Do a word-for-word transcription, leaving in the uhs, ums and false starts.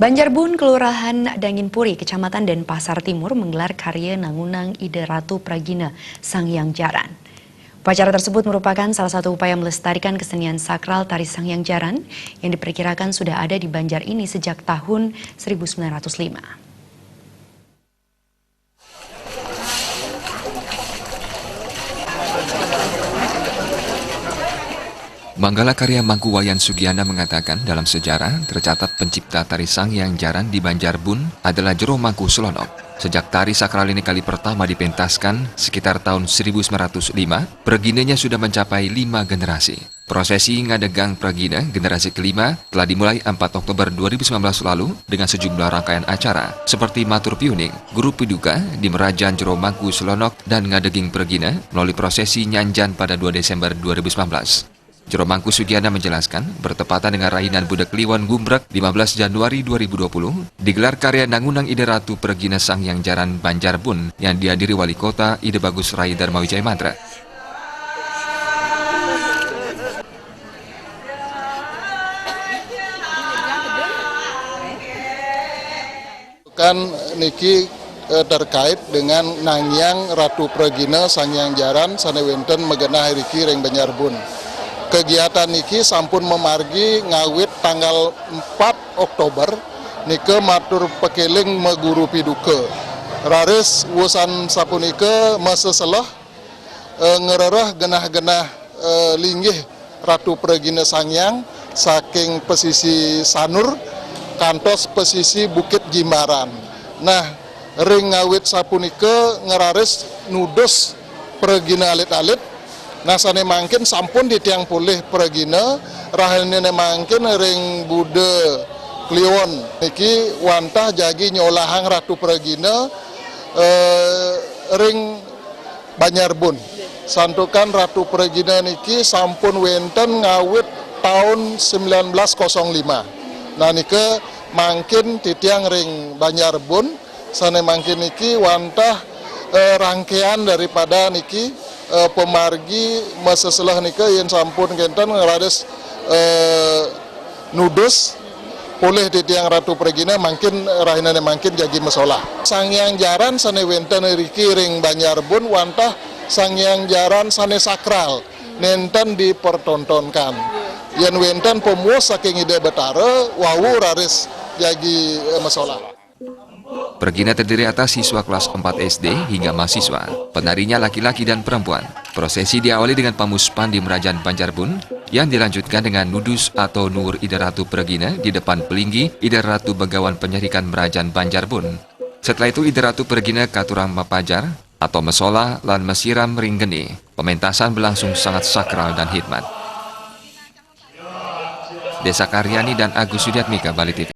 Banjarbun, Kelurahan Danginpuri, Kecamatan Denpasar Timur, menggelar karya Nangunang Ida Ratu Pragina Sanghyang Jaran. Upacara tersebut merupakan salah satu upaya melestarikan kesenian sakral tari Sanghyang Jaran yang diperkirakan sudah ada di Banjar ini sejak tahun seribu sembilan ratus lima. Manggala Karya Mangku Wayan Sugiana mengatakan, dalam sejarah tercatat pencipta tari Sanghyang Jaran di Banjarbun adalah Jero Mangku Selonok. Sejak tari sakral ini kali pertama dipentaskan sekitar tahun seribu sembilan ratus lima, preginanya sudah mencapai lima generasi. Prosesi Ngadegang Pragina generasi kelima telah dimulai empat Oktober dua ribu sembilan belas lalu dengan sejumlah rangkaian acara seperti Matur Piuning, Guru Piduka di Merajan Jero Mangku Selonok, dan Ngadeging Pragina melalui prosesi Nyanjan pada dua Desember dua ribu sembilan belas. Jero Mangku Sugiana menjelaskan, bertepatan dengan Rahinan Buda Kliwon Gumbrek lima belas Januari dua ribu dua puluh, digelar karya Nangunang Ida Ratu Pragina Sanghyang Jaran Banjarbun yang dihadiri Wali Kota Ida Bagus Rai Dharma Wijaya Mantra. Kan niki eh, terkait dengan nangyang Ratu Pragina Sangyang Jaran sane wenten magenah riki ring Banjarbun. Kegiatan niki sampun mamargi ngawit tanggal empat Oktober nika matur pakeling maguru piduka. Raris wusan sapunika maseselah eh, ngrereh genah-genah eh, linggih Ratu Pragina Sangyang saking pesisi Sanur kantos pesisi Bukit Jimbaran. Nah, ring ngawit sapunika ngraris nudus pragina alit-alit. Nah, sane mangkin sampun titiang polih pragina, rahinane mangkin ring Buda Kliwon niki wantah jagi nyolahang Ratu Pragina eh, ring Banjarbun. Santukan Ratu Pragina niki sampun wenten ngawit taun sembilan belas kosong lima. Nah, nika mangkin titiang ring Banjarbun, sane mangkin niki wantah eh, rangkaian daripada niki eh, pamargi maseselah nika yen sampun kenten ngraris eh, nudus polih titiang Ratu Pragina mangkin rahinane mangkin jagi masolah. Sanghyang Jaran sane wenten riki ring Banjarbun wantah Sanghyang Jaran sane sakral nenten dipertontonkan. Yen wenten pamuus saking Ida Betara wau raris jagi eh, masolah. Pragina terdiri atas siswa kelas empat S D hingga mahasiswa. Penarinya laki-laki dan perempuan. Prosesi diawali dengan pamuspan di Merajan Banjarbun yang dilanjutkan dengan nudus atau nuwur Ida Ratu Pragina di depan pelinggi Ida Ratu Begawan Penyerikan Merajan Banjarbun. Setelah itu Ida Ratu Pragina katurang mapajar atau masolah lan masiram ring geni. Pementasan berlangsung sangat sakral dan hikmat. Desa Karyani dan Agus Sudiatmika, Bali T V.